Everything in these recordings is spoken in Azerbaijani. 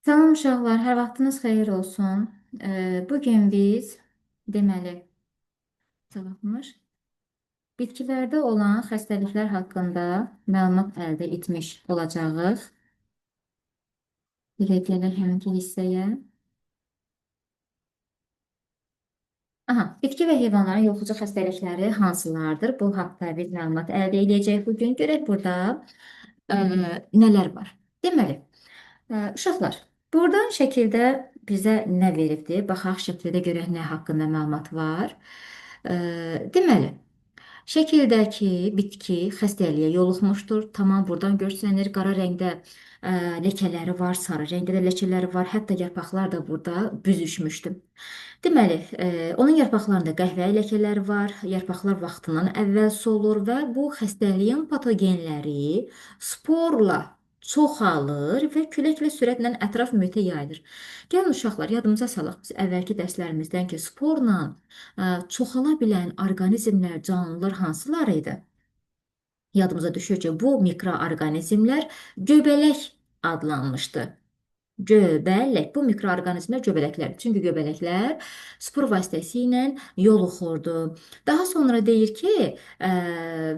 Salam uşaqlar, hər vaxtınız xeyir olsun. Bugün biz deməli, cavabmış, bitkilərdə olan xəstəliklər haqqında məlumat əldə etmiş olacağıq. Belə gələk həminki hissəyə. Aha, bitki və heyvanların yoluxucu xəstəlikləri hansılardır? Bu haqda biz məlumat əldə edəcəyik bugün. Görək burada nələr var. Deməli, uşaqlar, buradan şəkildə bizə nə veribdir? Baxaq şəkildə görək nə haqqında məlumat var. Deməli, şəkildəki bitki xəstəliyə yoluxmuşdur. Tamam, buradan görsənir. Qara rəngdə ləkələri var, sarı rəngdə də ləkələri var. Hətta yarpaqlar da burada büzüşmüşdür. Deməli, onun yarpaqlarında qəhvəyi ləkələr var, yarpaqlar vaxtından əvvəl solur və bu xəstəliyin patogenləri sporla çoxalır və küləklə sürətlə ətraf mühitə yayılır. Gəlin uşaqlar, yadımıza salaq biz əvvəlki dərslərimizdən ki, sporla çoxala bilən orqanizmlər, canlılar hansılar idi? Yadımıza düşür ki, bu mikroorqanizmlər göbələk adlanmışdı. Göbələk. Bu mikroorqanizmlər göbələklərdir. Çünki göbələklər spor vasitəsilə yoluxurdu. Daha sonra deyir ki,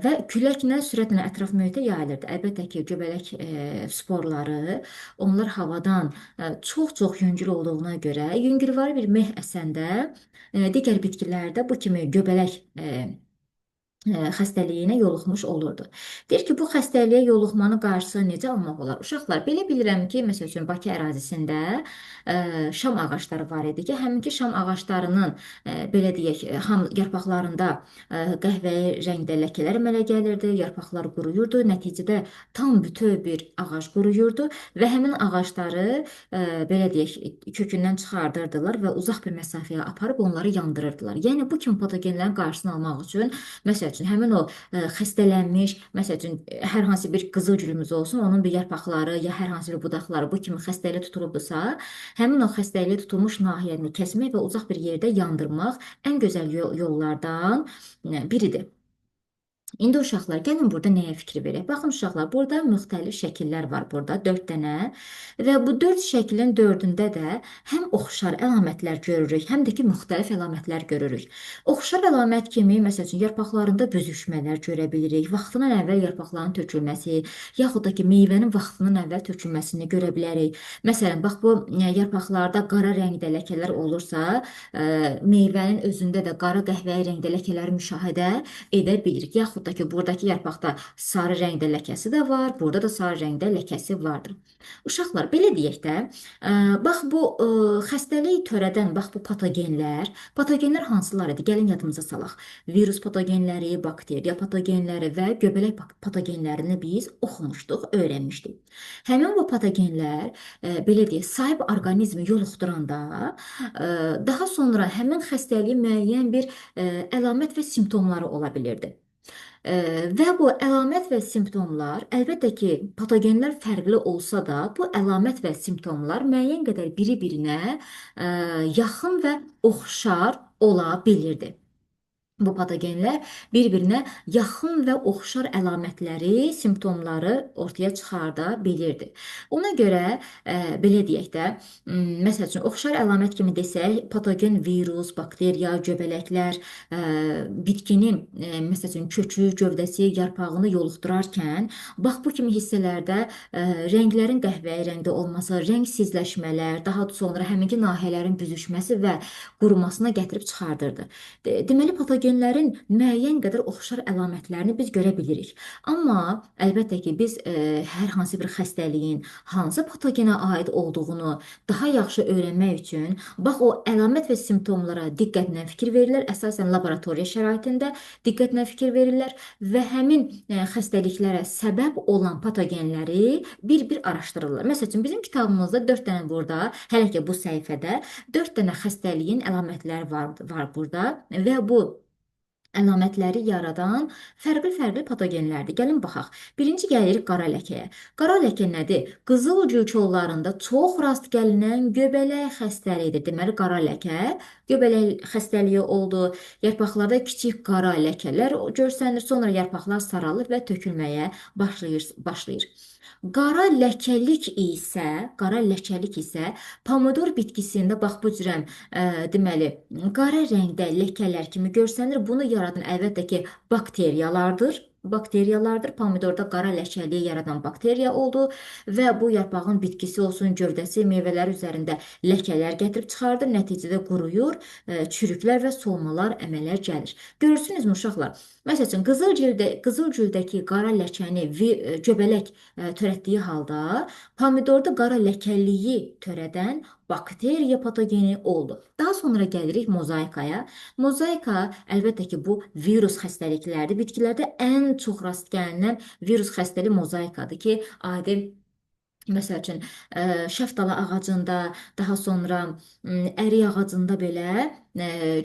və küləklə sürətlə ətraf mühitə yayılırdı. Əlbəttə ki, göbələk sporları onlar havadan çox-çox yüngül olduğuna görə yüngülvari bir meh əsəndə digər bitkilərdə bu kimi göbələk xəstəliyinə yoluxmuş olurdu. Deyir ki, bu xəstəliyə yoluxmanın qarşısını necə almaq olar? Uşaqlar, belə bilirəm ki, məsəl üçün Bakı ərazisində şam ağacları var idi ki, həminki şam ağaclarının belə deyək, yarpaqlarında qəhvəyi rəngdə ləkələr əmələ gəlirdi, yarpaqlar quruyurdu, nəticədə tam bütöv bir ağac quruyurdu və həmin ağacları belə deyək, kökündən çıxardırdılar və uzaq bir məsafəyə aparıb onları yandırırdılar. Yəni bu kimi patogenlərin qarşısını almaq üçün, məsəl üçün, həmin o xəstələnmiş, məsəl üçün, hər hansı bir qızıl gülümüz olsun, onun bir yarpaqları ya hər hansı bir budaqları bu kimi xəstəliyə tutulubdursa, həmin o xəstəliyə tutulmuş nahiyəni kəsmək və uzaq bir yerdə yandırmaq ən gözəl yollardan biridir. İndi uşaqlar, gəlin burada nəyə fikir verək? Baxın uşaqlar, burada müxtəlif şəkillər var burada, 4 dənə və bu 4 şəklin 4-ündə də həm oxşar əlamətlər görürük, həm də ki, müxtəlif əlamətlər görürük. Oxşar əlamət kimi, məsəl üçün, yarpaqlarında büzüşmələr görə bilirik, vaxtından əvvəl yarpaqların tökülməsi, yaxud da ki, meyvənin vaxtından əvvəl tökülməsini görə bilərik. Məsələn, bax bu yarpaqlarda qara rəngdə ləkələr olursa, meyvənin özündə də qara qəhvəyi rəngdə ləkələri müşahidə edə bilirik. Yaxud da ki, buradakı yarpaqda sarı rəngdə ləkəsi də var, burada da sarı rəngdə ləkəsi vardır. Uşaqlar, belə deyək də, bax bu xəstəlik törədən, bax bu patogenlər, patogenlər hansılar idi? Gəlin yadımıza salaq. Virus patogenləri, bakteriya patogenləri və göbələk patogenlərini biz oxumuşduq, öyrənmişdik. Həmin bu patogenlər, belə deyək, sahib orqanizmi yoluxduranda, daha sonra həmin xəstəliyin müəyyən bir əlamət və simptomları ola bilirdi. Və bu əlamət və simptomlar, əlbəttə ki, patogenlər fərqli olsa da, bu əlamət və simptomlar müəyyən qədər biri-birinə yaxın və oxşar ola bilirdi. Bu patogenlər bir-birinə yaxın və oxşar əlamətləri, simptomları ortaya çıxarda bilirdi. Ona görə, belə deyək də, məsəl üçün, oxşar əlamət kimi desək, patogen virus, bakteriya, göbələklər bitkinin, məsəl üçün, kökü, gövdəsi, yarpağını yoluxdurarkən, bax bu kimi hissələrdə rənglərin qəhvəyi rəngdə olması, rəngsizləşmələr, daha sonra həminki nahiyələrin büzüşməsi və qurumasına gətirib çıxardırdı. Deməli, patogenlərin müəyyən qədər oxşar əlamətlərini biz görə bilirik. Amma əlbəttə ki, biz hər hansı bir xəstəliyin hansı patogenə aid olduğunu daha yaxşı öyrənmək üçün bax o əlamət və simptomlara diqqətlə fikir verirlər. Əsasən laboratoriya şəraitində diqqətlə fikir verirlər və həmin xəstəliklərə səbəb olan patogenləri bir-bir araşdırırlar. Məsəl üçün, bizim kitabımızda 4 dənə burada, hələ ki bu səhifədə 4 dənə xəstəliyin əlamətləri var burada və bu Əlamətləri yaradan fərqli-fərqli patogenlərdir. Gəlin baxaq. Birinci gəlirik qara ləkəyə. Qara ləkə nədir? Qızıl gül kollarında çox rast gəlinən göbələk xəstəliyidir. Deməli, qara ləkə göbələk xəstəliyi oldu. Yarpaqlarda kiçik qara ləkələr görsənir. Sonra yarpaqlar saralır və tökülməyə başlayır. Qara ləkəlik isə pomidor bitkisində bax bu cürəm deməli qara rəngdə ləkələr kimi görsənir. Bunu yaradan əlbəttə ki bakteriyalardır. Bakteriyalardır. Pomidorda qara ləkəliyi yaradan bakteriya oldu və bu yarpağın bitkisi olsun, gövdəsi, meyvələri üzərində ləkələr gətirib çıxardır. Nəticədə quruyur, çürüklər və solmalar əmələ gəlir. Görürsünüzmü uşaqlar? Məsəl üçün qızıl güldəki qara ləkəni göbələk törətdiyi halda pomidorda qara ləkəliyi törədən bakteriya patogeni oldu. Daha sonra gəlirik mozaikaya. Mozaika əlbəttə ki, bu virus xəstəliklərdir. Bitkilərdə ən çox rast gəlinən virus xəstəliyi mozaikadır ki, adi məsəl üçün şəftalı ağacında, daha sonra ərik ağacında belə,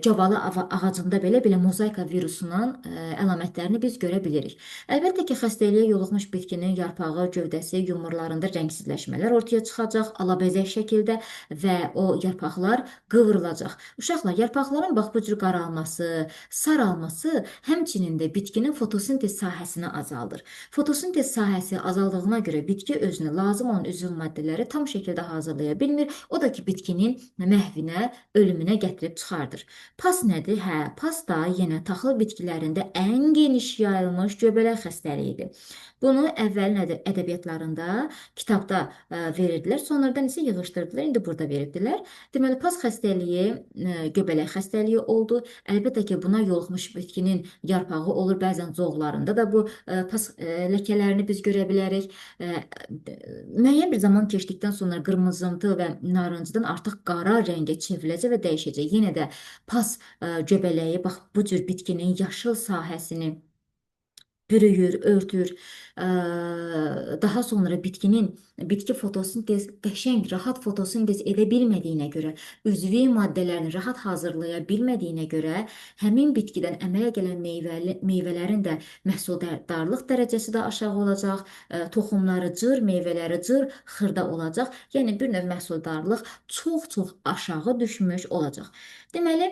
cavalı ağacında belə mozaika virusunun əlamətlərini biz görə bilirik. Əlbəttə ki, xəstəliyə yoluxmuş bitkinin yarpağı, gövdəsi, yumrularında rəngsizləşmələr ortaya çıxacaq, alabəzək şəkildə və o yarpaqlar qıvrılacaq. Uşaqlar, yarpaqların bax bu cür qaralması, saralması həmçinin də bitkinin fotosintez sahəsini azaldır. Fotosintez sahəsi azaldığına görə bitki özünə lazım olan üzv maddələri tam şəkildə hazırlaya bilmir. O da ki, bitkinin məhvinə, ölümünə gətirib çıxardır. Pas nədir? Hə, pas da yenə taxıl bitkilərində ən geniş yayılmış göbələk xəstəliyidir. Bunu əvvəl ədəbiyyatlarında, kitabda verirdilər, sonradan isə yığışdırdılar, indi burada veribdilər. Deməli, pas xəstəliyi göbələk xəstəliyi oldu. Əlbəttə ki, buna yoluxmuş bitkinin yarpağı olur, bəzən zoğlarında da bu pas ləkələrini biz görə bilərik. Müəyyən bir zaman keçdikdən sonra qırmızımtıl və narıncıdan artıq qara rəngə çevriləcək və dəyişəcək. Yenə də pas göbələyi, bax bu cür bitkinin yaşıl sahəsini bürüyür, örtür. Daha sonra bitki fotosintez qəşəng, rahat fotosintez edə bilmədiyinə görə, üzvi maddələrini rahat hazırlaya bilmədiyinə görə həmin bitkidən əmələ gələn meyvələrin də məhsuldarlıq dərəcəsi də aşağı olacaq, toxumları cır, meyvələri cır, xırda olacaq. Yəni bir növ məhsuldarlıq çox-çox aşağı düşmüş olacaq. Deməli,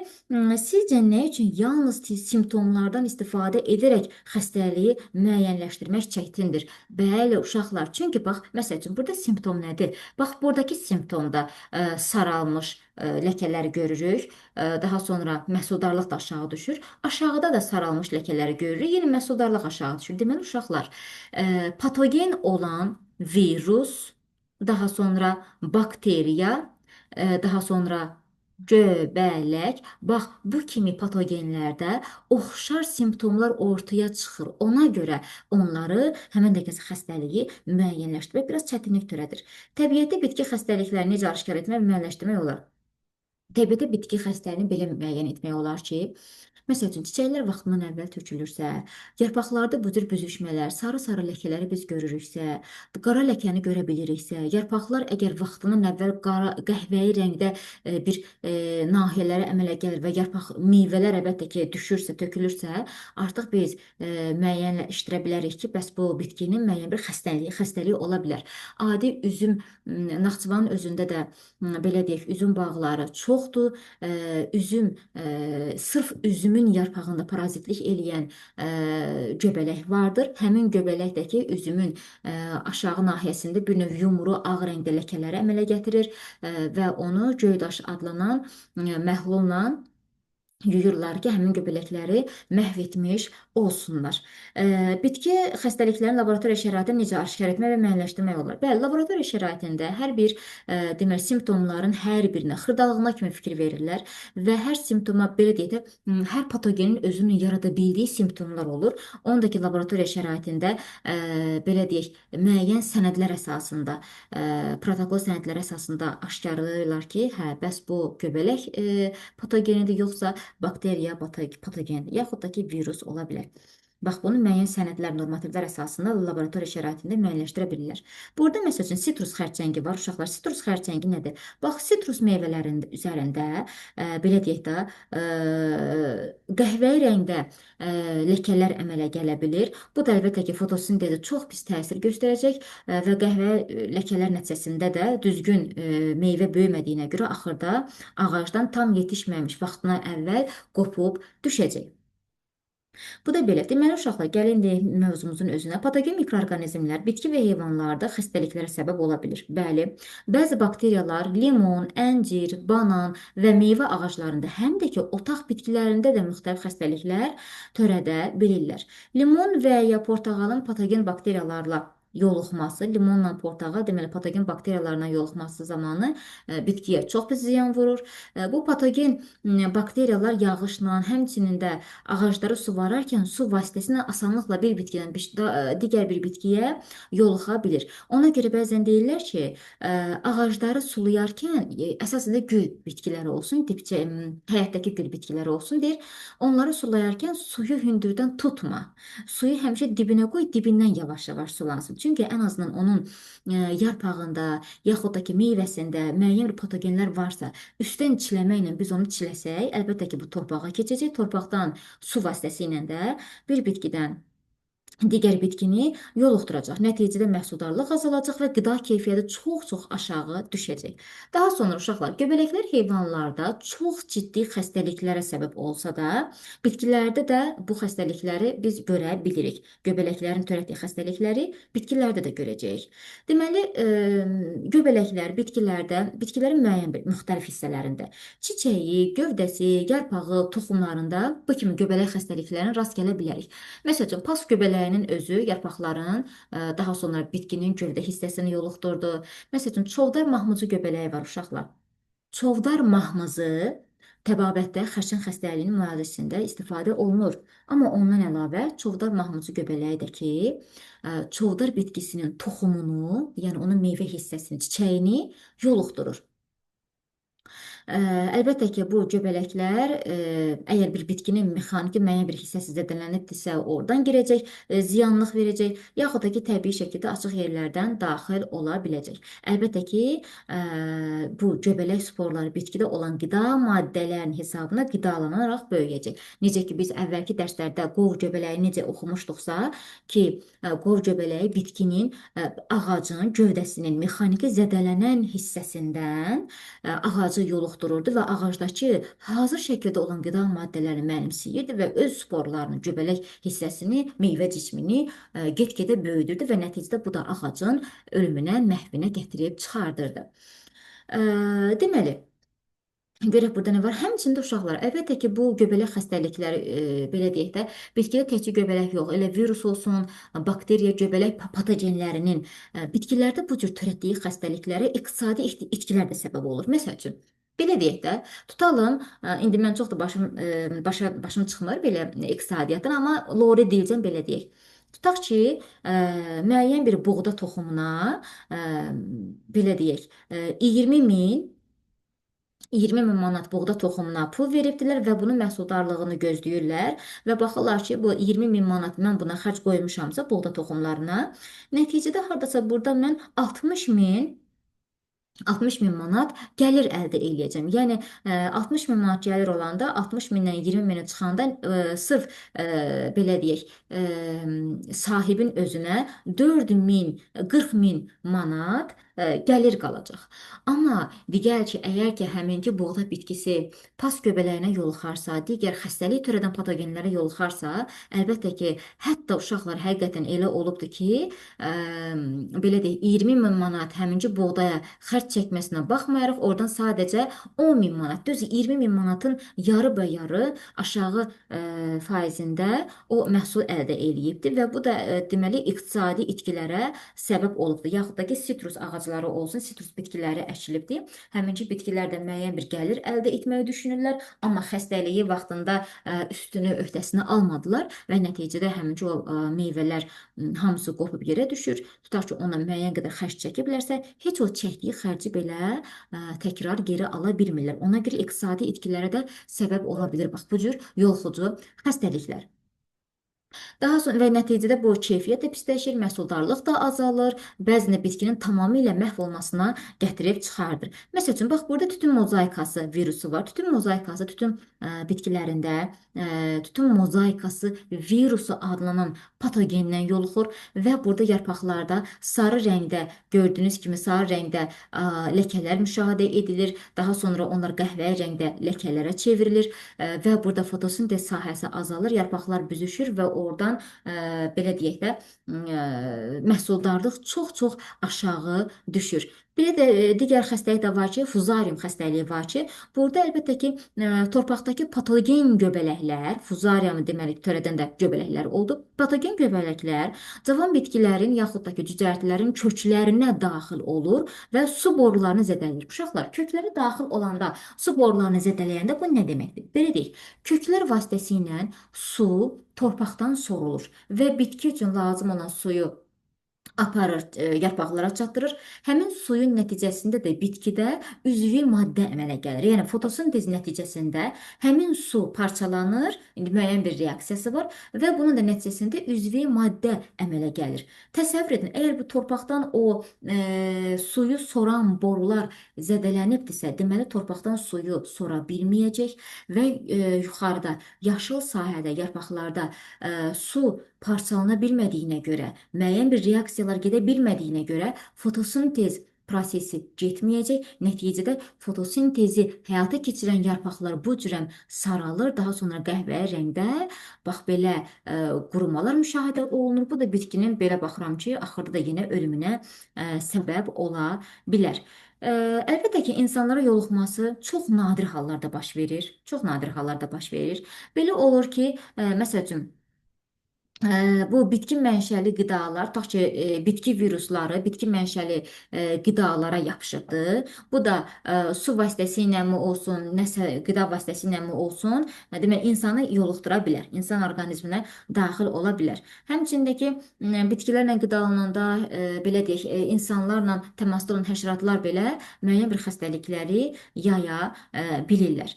sizcə nə üçün yalnız simptomlardan istifadə edərək xəstəliyi müəyyənləşdirmək çətindir? Bəli, uşaqlar, çünki bax, məsəl üçün, burada simptom nədir? Bax, buradakı simptomda saralmış ləkələri görürük. Daha sonra məhsuldarlıq da aşağı düşür. Aşağıda da saralmış ləkələri görürük. Yenə məhsuldarlıq aşağı düşür. Deməli, uşaqlar, patogen olan virus, daha sonra bakteriya, daha sonra göbələk, bax bu kimi patogenlərdə oxşar simptomlar ortaya çıxır. Ona görə onları həmin dəqiqə xəstəliyi müəyyənləşdirmək biraz çətinlik törədir. Təbiətdə bitki xəstəliklərini necə aşkar etmək və müəyyənləşdirmək olar? Təbiətdə bitki xəstəliyini belə müəyyən etmək olar ki, məsəl üçün, çiçəklər vaxtından əvvəl tökülürsə, yarpaqlarda bu cür büzüşmələr, sarı-sarı ləkələri biz görürüksə, qara ləkəni görə biliriksə, yarpaqlar əgər vaxtından əvvəl qara, qəhvəyi rəngdə bir nahiyələrə əmələ gəlir və yarpaq meyvələr əlbəttə ki, düşürsə, tökülürsə, artıq biz müəyyənləşdirə bilərik ki, bəs bu bitkinin müəyyən bir xəstəliyi ola bilər. Adi üzüm, Naxçıvanın özündə də belə deyək, üzüm bağları çoxdur. Üzüm, sırf üzümün yarpağında parazitlik eləyən göbələk vardır. Həmin göbələk də ki, üzümün aşağı nahiyəsində bir növ yumru, ağ rəngdə ləkələri əmələ gətirir və onu göydaş adlanan məhlulla yuyurlar ki, həmin göbələkləri məhv etmiş olsunlar. Bitki xəstəliklərini laboratoriya şəraitində necə aşkar etmək və müəyyənləşdirmək olar? Bəli, laboratoriya şəraitində hər bir deməli, simptomların hər birinə xırdalığına kimi fikir verirlər və hər simptoma, belə deyək də, hər patogenin özünün yarada bildiyi simptomlar olur. Ondakı laboratoriya şəraitində belə deyək, müəyyən sənədlər əsasında, protokol sənədləri əsasında aşkarlayırlar ki, hə, bəs bu göbələk patogenidir, yoxsa bakteriya patogendir, yaxud da ki, virus ola bilər. Bax, bunu müəyyən sənədlər, normativlər əsasında laboratoriya şəraitində müəyyənləşdirə bilirlər. Burada məsəl üçün sitrus xərçəngi var. Uşaqlar, sitrus xərçəngi nədir? Bax, sitrus meyvələrinin üzərində, belə deyək də, qəhvəyi rəngdə ləkələr əmələ gələ bilir. Bu da əlbəttə ki, fotosintezə çox pis təsir göstərəcək və qəhvəyi ləkələr nəticəsində də düzgün meyvə böyümədiyinə görə axırda ağacdan tam yetişməmiş vaxtına əvvəl qopub düşəcək. Bu da belə. Deməli, uşaqlar, gəlin deyək mövzumuzun özünə. Patogen mikroorqanizmlər bitki və heyvanlarda xəstəliklərə səbəb ola bilir. Bəli, bəzi bakteriyalar limon, əncir, banan və meyvə ağaclarında, həm də ki, otaq bitkilərində də müxtəlif xəstəliklər törədə bilirlər. Limon və ya portağalın patogen bakteriyalarla yoluxması, limonla portağal, deməli, patogen bakteriyalarla yoluxması zamanı bitkiyə çox pis ziyan vurur. Bu patogen bakteriyalar yağışla, həmçinin də ağacları suvararkən su vasitəsilə asanlıqla bir bitkidən digər bir bitkiyə yoluxa bilir. Ona görə bəzən deyirlər ki, ağacları sulayarkən əsasında gül bitkiləri olsun, tipcə həyətdəki gül bitkiləri olsun deyir. Onları sulayarkən suyu hündürdən tutma. Suyu həmişə dibinə qoy, dibindən yavaş-yavaş sulansın. Çünki ən azından onun yarpağında, yaxud da ki, meyvəsində müəyyən bir patogenlər varsa, üstdən çiləməklə biz onu çiləsək, əlbəttə ki, bu torpağa keçəcək. Torpaqdan su vasitəsilə də bir bitkidən digər bitkini yoluxduracaq. Nəticədə məhsuldarlıq azalacaq və qida keyfiyyəti çox-çox aşağı düşəcək. Daha sonra uşaqlar, göbələklər heyvanlarda çox ciddi xəstəliklərə səbəb olsa da, bitkilərdə də bu xəstəlikləri biz görə bilirik. Göbələklərin törətdiyi xəstəlikləri bitkilərdə də görəcəyik. Deməli, göbələklər bitkilərdə, bitkilərin müəyyən bir müxtəlif hissələrində, çiçəyi, gövdəsi, yarpağı, toxumlarında bu kimi göbələk xəstəliklərinə rast gələ bilərik. Məsəl üçün, pas göbələyinin özü yarpaqların, daha sonra bitkinin gövdə hissəsini yoluxdurdu. Məsəl üçün, çovdar mahmuzu göbələyi var uşaqlar. Çovdar mahmızı təbabətdə xərçəng xəstəliyinin müalicəsində istifadə olunur. Amma ondan əlavə çovdar mahmuzu göbələyi də ki, çovdar bitkisinin toxumunu, yəni onun meyvə hissəsini, çiçəyini yoluxdurur. Əlbəttə ki, bu göbələklər əgər bir bitkinin mexaniki müəyyən bir hissəsi zədələnibdirsə, oradan girəcək, ziyanlıq verəcək, yaxud da ki, təbii şəkildə açıq yerlərdən daxil ola biləcək. Əlbəttə ki, bu göbələk sporları bitkidə olan qida maddələrinin hesabına qidalanaraq böyüyəcək. Necə ki, biz əvvəlki dərslərdə qov göbələyi necə oxumuşduqsa ki, qov göbələyi bitkinin, ağacın gövdəsinin mexaniki zədələnən hissəsindən ağacı yoluxdururdu və ağacdakı hazır şəkildə olan qida maddələrini mənimsəyirdi və öz sporlarını, göbələk hissəsini, meyvə cismini get-gedə böyüdürdü və nəticədə bu da ağacın ölümünə, məhvinə gətirib çıxardırdı. Deməli, görək burada nə var? Həmçinin uşaqlar, əlbəttə ki, bu göbələk xəstəlikləri, belə deyək də, bitkidə təkcə göbələk yox, elə virus olsun, bakteriya, göbələk patogenlərinin bitkilərdə bu cür törətdiyi xəstəliklərə iqtisadi itkilər də səbəb olur. Məsəl üçün, belə deyək də, tutalım, indi mən çox da başım çıxmır belə iqtisadiyyatdan, amma lori deyəcəm, belə deyək. Tutaq ki, müəyyən bir buğda toxumuna, belə deyək, 20 min manat buğda toxumuna pul veribdilər və bunun məhsuldarlığını gözləyirlər və baxırlar ki, bu 20 min manat mən buna xərc qoymuşamsa buğda toxumlarına, nəticədə hardasa burada mən 60 min manat gəlir əldə eləyəcəm. Yəni, 60 min manat gəlir olanda 60 mindən 20 minə çıxanda, sırf, belə deyək, sahibin özünə 4 min, 40 min manat gəlir qalacaq. Amma digər ki, əgər ki, həminki buğda bitkisi pas göbələyinə yoluxarsa, digər xəstəlik törədən patogenlərə yoluxarsa, əlbəttə ki, hətta uşaqlar həqiqətən elə olubdur ki, belə deyək, 20 min manat həminki buğdaya xərc çəkməsinə baxmayaraq, oradan sadəcə 10 min manat, düz 20 min manatın yarı və yarı aşağı faizində o məhsul əldə eləyibdir və bu da deməli iqtisadi itkilərə səbəb olubdur. Yaxud da ki, sitrus ağacları olsun, sitrus bitkiləri əkilibdir. Həminki bitkilərdə müəyyən bir gəlir əldə etməyi düşünürlər, amma xəstəliyi vaxtında üstünü, öhdəsinə almadılar və nəticədə həminki o meyvələr hamısı qopub yerə düşür. Tutaq ki, ona müəyyən qədər xərc çəkiblərsə, heç o çəkdiyi xərci belə təkrar geri ala bilmirlər. Ona görə iqtisadi itkilərə də səbəb ola bilir. Bax, bu cür yoluxucu xəstəliklər. Daha sonra və nəticədə bu keyfiyyət də pisləşir, məhsuldarlıq da azalır, bəzən də bitkinin tamamilə məhv olmasına gətirib çıxardır. Məsəl üçün, bax burada tütün mozaikası virusu var. Tütün mozaikası tütün bitkilərində tütün mozaikası virusu adlanan patogendən yoluxur və burada yarpaqlarda sarı rəngdə gördüyünüz kimi sarı rəngdə ləkələr müşahidə edilir. Daha sonra onlar qəhvəyi rəngdə ləkələrə çevrilir və burada fotosintez sahəsi azalır, yarpaqlar büzüşür və oradan belə deyək də məhsuldarlıq çox-çox aşağı düşür. Bir də digər xəstəlik də var ki, fuzarium xəstəliyi var ki, burada əlbəttə ki, torpaqdakı patogen göbələklər, fuzariumu deməli törədən də göbələklər oldu. Patogen göbələklər cavan bitkilərin yaxud da ki, cücərtilərin köklərinə daxil olur və su borularını zədələyir. Uşaqlar, köklərə daxil olanda, su borularını zədələyəndə bu nə deməkdir? Belə deyək, köklər vasitəsilə su torpaqdan sorulur və bitki üçün lazım olan suyu aparır, yarpaqlara çatdırır. Həmin suyun nəticəsində də bitkidə üzvü maddə əmələ gəlir. Yəni fotosintez nəticəsində həmin su parçalanır, indi müəyyən bir reaksiyası var və bunun da nəticəsində üzvü maddə əmələ gəlir. Təsəvvür edin, əgər bu torpaqdan o suyu soran borular zədələnibdirsə, deməli torpaqdan suyu sora bilməyəcək və yuxarıda yaşıl sahədə, yarpaqlarda su parçalana bilmədiyinə görə, müəyyən bir reaksiyalar gedə bilmədiyinə görə fotosintez prosesi getməyəcək. Nəticədə fotosintezi həyata keçirən yarpaqlar bu cürəm saralır, daha sonra qəhvəyi rəngdə bax belə qurumalar müşahidə olunur. Bu da bitkinin belə baxıram ki, axırda da yenə ölümünə səbəb ola bilər. Əlbəttə ki, insanlara yoluxması çox nadir hallarda baş verir. Çox nadir hallarda baş verir. Belə olur ki, məsəl üçün, bu bitki mənşəli qidalar, tutaq ki, bitki virusları bitki mənşəli qidalara yapışıbdır. Bu da su vasitəsiləmi olsun, nəsə qida vasitəsiləmi olsun, demək insanı yoluxdura bilər, insan orqanizminə daxil ola bilər. Həmçinin də ki, bitkilərlə qidalananda, belə deyək, insanlarla təmasda olan həşəratlar belə müəyyən bir xəstəlikləri yaya bilirlər.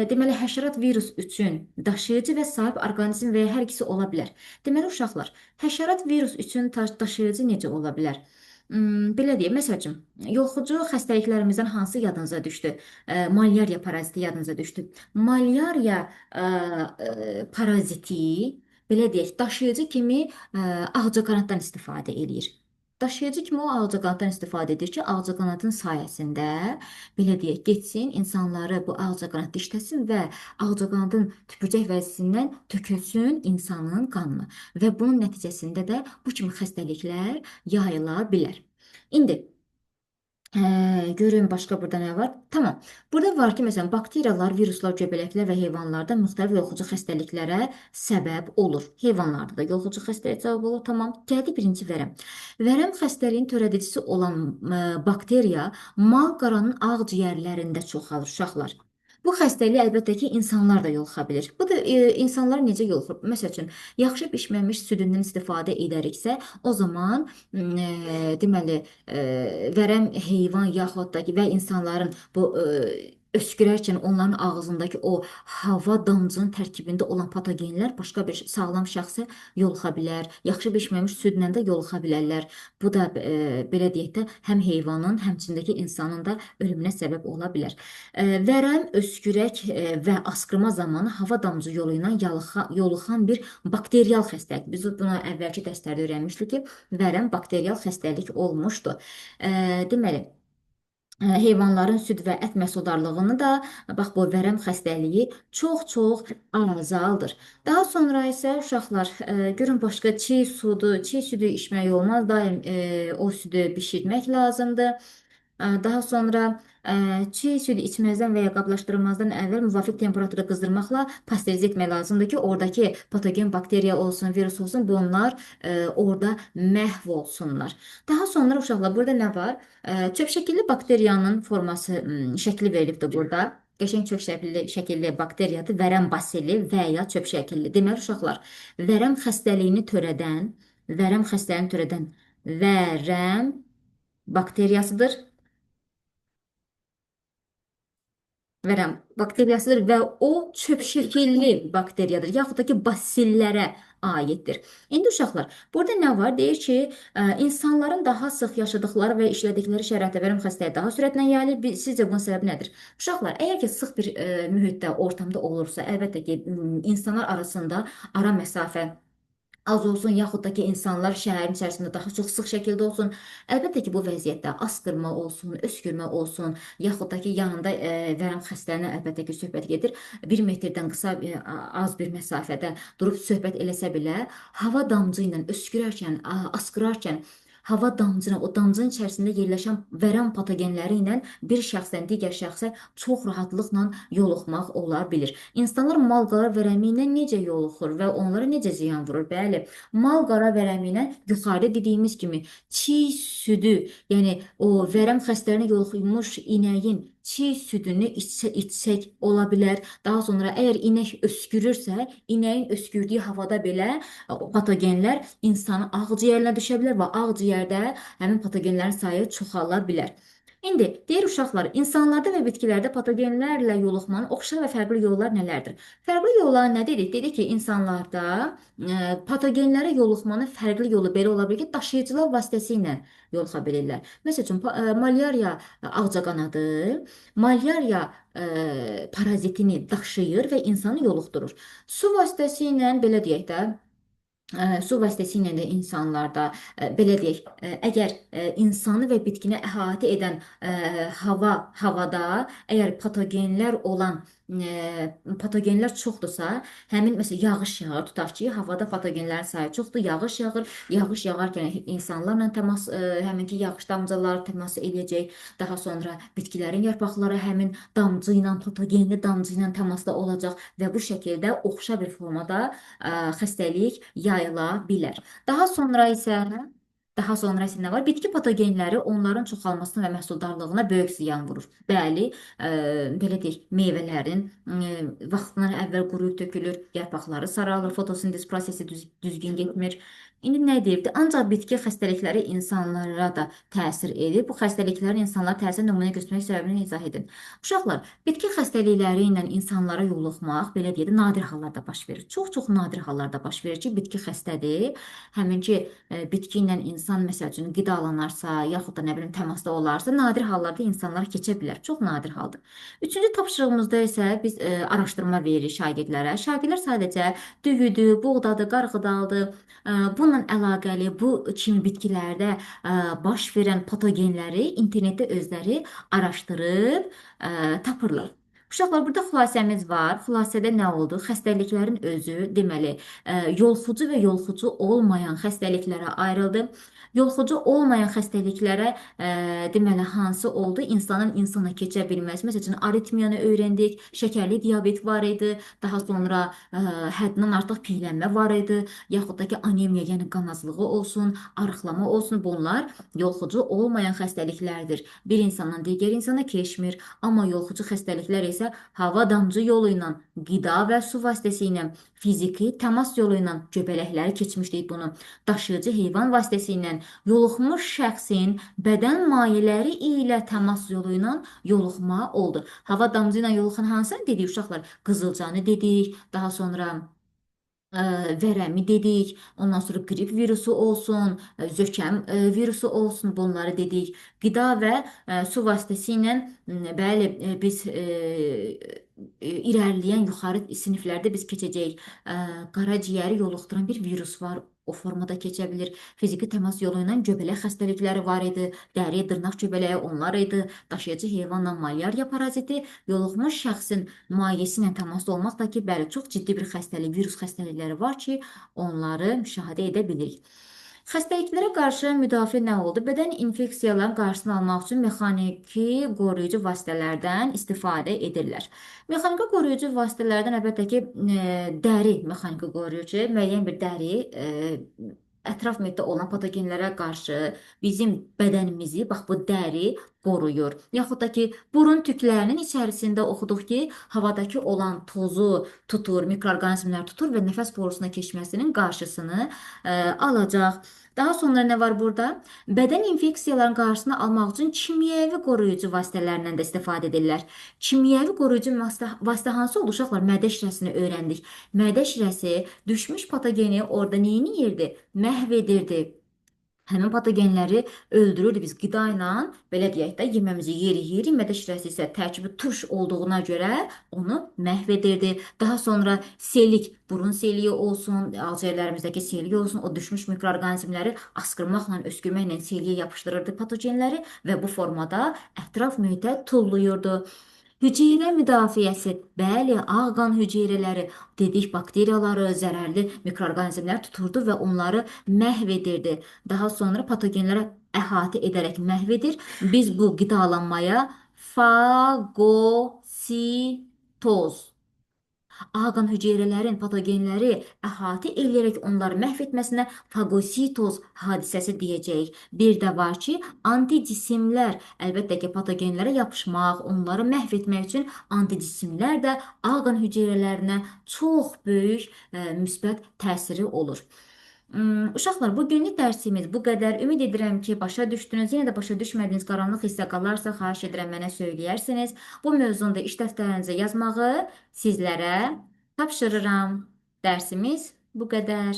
Deməli, həşərat virus üçün daşıyıcı və sahib orqanizm və ya hər ikisi ola bilər. Deməli, uşaqlar, həşərat virus üçün daşıyıcı necə ola bilər? Belə deyək, məsəl üçün, yoluxucu xəstəliklərimizdən hansı yadınıza düşdü? Malyariya paraziti yadınıza düşdü. Malyariya paraziti, belə deyək, daşıyıcı kimi ağcaqanaddan istifadə eləyir. Daşıyıcı kimi o ağcaqanaddan istifadə edir ki, ağcaqanadın sayəsində, belə deyək, getsin, insanları bu ağcaqanad dişləsin və ağcaqanadın tüpürcək vəzisindən tökülsün insanın qanına. Və bunun nəticəsində də bu kimi xəstəliklər yayıla bilər. İndi, görüm başqa burada nə var? Tamam. Burada var ki, məsələn, bakteriyalar, viruslar, göbələklər və heyvanlarda müxtəlif yoluxucu xəstəliklərə səbəb olur. Heyvanlarda da yoluxucu xəstəlik səbəb olur. Tamam. Gəldi birinci vərəm. Vərəm xəstəliyin törədicisi olan bakteriya mal-qaranın ağciyərlərində çoxalır uşaqlar. Bu xəstəliyə əlbəttə ki, insanlar da yoluxa bilir. Bu da insanlar necə yoluxur? Məsəl üçün, yaxşı bişməmiş südündən istifadə edəriksə, o zaman deməli, vərəm heyvan yaxud da ki, və insanların bu öskürərkən onların ağzındakı o hava damcının tərkibində olan patogenlər başqa bir sağlam şəxsə yoluxa bilər. Yaxşı bişməmiş südlə də yoluxa bilərlər. Bu da belə deyək də həm heyvanın, həmçindəki insanın da ölümünə səbəb ola bilər. Vərəm, öskürək və asqırma zamanı hava damcı yolu ilə yoluxan bir bakterial xəstəlik. Biz bunu əvvəlki dərslərdə öyrənmişdik ki, vərəm bakterial xəstəlik olmuşdu. Deməli, heyvanların süd və ət məhsuldarlığını da bax bu vərəm xəstəliyi çox-çox azaldır. Daha sonra isə uşaqlar, görün başqa çiğ sudur, çiğ südü içmək olmaz, daim o südü bişirmək lazımdır. Daha sonra çiğ südü içməzdən və ya qablaşdırılmazdan əvvəl müvafiq temperaturda qızdırmaqla pasterizə etmək lazımdır ki, oradakı patogen bakteriya olsun, virus olsun, bunlar orada məhv olsunlar. Daha sonra uşaqlar, burada nə var? Çöp şəkilli bakteriyanın forması, şəkli verilibdir burada. Qəşəng çöp şəkilli bakteriyadır, vərəm basili və ya çöp şəkilli. Deməli, uşaqlar, vərəm xəstəliyini törədən, vərəm xəstəliyini törədən vərəm bakteriyasıdır. Vərəm bakteriyasıdır və o çöp şəkilli bakteriyadır. Yaxud da ki, basillərə aiddir. İndi uşaqlar, burada nə var? Deyir ki, insanların daha sıx yaşadıkları və işlədikləri şəraitdə vərəm xəstəliyi daha sürətlə yayılır. Sizcə bunun səbəbi nədir? Uşaqlar, əgər ki, sıx bir mühitdə, ortamda olursa, əlbəttə ki, insanlar arasında ara məsafə az olsun, yaxud da ki, insanlar şəhərin içərisində daha çox sıx şəkildə olsun. Əlbəttə ki, bu vəziyyətdə asqırma olsun, öskürmə olsun, yaxud da ki, yanında vərəm xəstəliyinə əlbəttə ki, söhbət gedir. 1 metrdən qısa az bir məsafədə durub söhbət eləsə belə, hava damcı ilə öskürərkən, asqırarkən hava damcına, o damcının içərisində yerləşən vərəm patogenləri ilə bir şəxsdən digər şəxsə çox rahatlıqla yoluxmaq ola bilir. İnsanlar mal-qara vərəmi ilə necə yoluxur və onlara necə ziyan vurur? Bəli, mal-qara vərəmi ilə yuxarıda dediyimiz kimi çiy südü, yəni o vərəm xəstəliyinə yoluxmuş inəyin çiy südünü içsək ola bilər. Daha sonra əgər inək öskürürsə, inəyin öskürdüyü havada belə o patogenlər insanın ağciyərinə düşə bilər və ağciyərdə həmin patogenlərin sayı çoxala bilər. İndi deyir uşaqlar, insanlarda və bitkilərdə patogenlərlə yoluxmanın oxşar və fərqli yollar nələrdir? Fərqli yollar nə dedik? Dedik ki, insanlarda patogenlərə yoluxmanın fərqli yolu belə ola bilər ki, daşıyıcılar vasitəsilə yoluxa bilirlər. Məsəl üçün, malyariya ağcaqanadı, malyariya parazitini daşıyır və insanı yoluxdurur. Su vasitəsilə, belə deyək də, su vasitəsilə də insanlarda, belə deyək, əgər insanı və bitkini əhatə edən havada əgər patogenlər olan patogenlər çoxdursa, həmin məsələn yağış yağır, tutaq ki, havada patogenlərin sayı çoxdur, yağış yağır, yağış yağarkən insanlarla təmas, həminki yağış damcaları təmas eləyəcək, daha sonra bitkilərin yarpaqları həmin damcı ilə, patogenli damcı ilə təmasda olacaq və bu şəkildə oxşar bir formada xəstəlik yayıla bilər. Daha sonra isə nə var? Bitki patogenləri onların çoxalmasına və məhsuldarlığına böyük ziyan vurur. Bəli, belə deyək, meyvələrin vaxtından əvvəl quruyub tökülür, yarpaqları saralır, fotosintez prosesi düzgün getmir. İndi nə deyirdi? Ancaq bitki xəstəlikləri insanlara da təsir edir. Bu xəstəliklərin insanlara təsir nümunə göstərmək səbəbini izah edin. Uşaqlar, bitki xəstəlikləri ilə insanlara yoluxmaq, belə deyək də, nadir hallarda baş verir. Çox-çox nadir hallarda baş verir ki, bitki xəstədir. Həmin ki, bitki ilə insan, məsəl üçün, qidalanarsa, yaxud da nə bilim, təmasda olarsa, nadir hallarda insanlara keçə bilər. Çox nadir haldır. Üçüncü tapşırığımızda isə biz araşdırma veririk şagirdlərə. Şagirdlər sadəcə düyüdür, buğdadır, qarğıdaldır, bununla əlaqəli bu kimi bitkilərdə baş verən patogenləri internetdə özləri araşdırıb tapırlar. Uşaqlar, burada xülasəmiz var. Xülasədə nə oldu? Xəstəliklərin özü, deməli, yolxucu və yolxucu olmayan xəstəliklərə ayrıldı. Yolxucu olmayan xəstəliklərə, deməli, hansı oldu? İnsanın insana keçə bilməsi. Məsəl üçün, aritmiyanı öyrəndik, şəkərli diabet var idi, daha sonra həddindən artıq piylənmə var idi, yaxud da ki, anemiya, yəni qan azlığı olsun, arıqlama olsun, bunlar yolxucu olmayan xəstəliklərdir. Bir insandan digər insana keçmir, amma yolxucu xəstəliklər isə hava damcı yolu ilə, qida və su vasitəsilə, fiziki təmas yolu ilə, göbələkləri keçmişdik bunu, daşıyıcı heyvan vasitəsilə, yoluxmuş şəxsin bədən mayeləri ilə təmas yolu ilə yoluxma oldu. Hava damcı ilə yoluxan hansını dedik uşaqlar? Qızılcanı dedik, daha sonra vərəmi dedik, ondan sonra qrip virusu olsun, zökəm virusu olsun, bunları dedik. Qida və su vasitəsilə, bəli, biz irəliləyən yuxarı siniflərdə biz keçəcəyik. Qaraciyəri yoluxduran bir virus var. O formada keçə bilir. Fiziki təmas yolu ilə göbələk xəstəlikləri var idi. Dəri, dırnaq göbələyi onlar idi. Daşıyıcı heyvanla malyariya paraziti, yoluxmuş şəxsin mayesi ilə təmasda olmaq da ki, bəli, çox ciddi bir xəstəlik, virus xəstəlikləri var ki, onları müşahidə edə bilirik. Xəstəliklərə qarşı müdafiə nə oldu? Bədən infeksiyaların qarşısını almaq üçün mexaniki qoruyucu vasitələrdən istifadə edirlər. Mexaniki qoruyucu vasitələrdən əlbəttə ki, dəri mexaniki qoruyucu, müəyyən bir dəri ətraf mühitdə olan patogenlərə qarşı bizim bədənimizi, bax bu dəri qoruyur. Yaxud da ki, burun tüklərinin içərisində oxuduq ki, havadakı olan tozu tutur, mikroorqanizmlər tutur və nəfəs borusuna keçməsinin qarşısını alacaq. Daha sonra nə var burada? Bədən infeksiyaların qarşısını almaq üçün kimyəvi qoruyucu vasitələrindən də istifadə edirlər. Kimyəvi qoruyucu vasitə hansı oldu? Uşaqlar, mədə şirəsini öyrəndik. Mədə şirəsi düşmüş patogeni orada neyini yerdi? Məhv edirdi. Həmin patogenləri öldürürdü. Biz qida ilə, belə deyək də, yeməmizi yerik, yerik. Mədə şirəsi isə tərkibi turş olduğuna görə onu məhv edirdi. Daha sonra selik, burun seliyi olsun, ağciyərlərimizdəki selik olsun, o düşmüş mikroorqanizmləri asqırmaqla, öskürməklə seliyə yapışdırırdı patogenləri və bu formada ətraf mühitə tulluyurdu. Hüceyrə müdafiəsi, bəli, ağ qan hüceyrələri dedik, bakteriyaları, zərərli mikroorqanizmlər tuturdu və onları məhv edirdi. Daha sonra patogenlərə əhatə edərək məhv edir. Biz bu qidalanmaya fagositoz, ağ qan hüceyrələrin patogenləri əhatə eləyərək onları məhv etməsinə fagositoz hadisəsi deyəcəyik. Bir də var ki, anticisimlər, əlbəttə ki, patogenlərə yapışmaq, onları məhv etmək üçün anticisimlər də ağ qan hüceyrələrinə çox böyük müsbət təsiri olur. Uşaqlar, bugünlük dərsimiz bu qədər. Ümid edirəm ki, başa düşdünüz. Yenə də başa düşmədiyiniz qaranlıq hissə qalarsa, xahiş edirəm mənə söyləyərsiniz. Bu mövzunu da iş dəftərinizə yazmağı sizlərə tapşırıram. Dərsimiz bu qədər.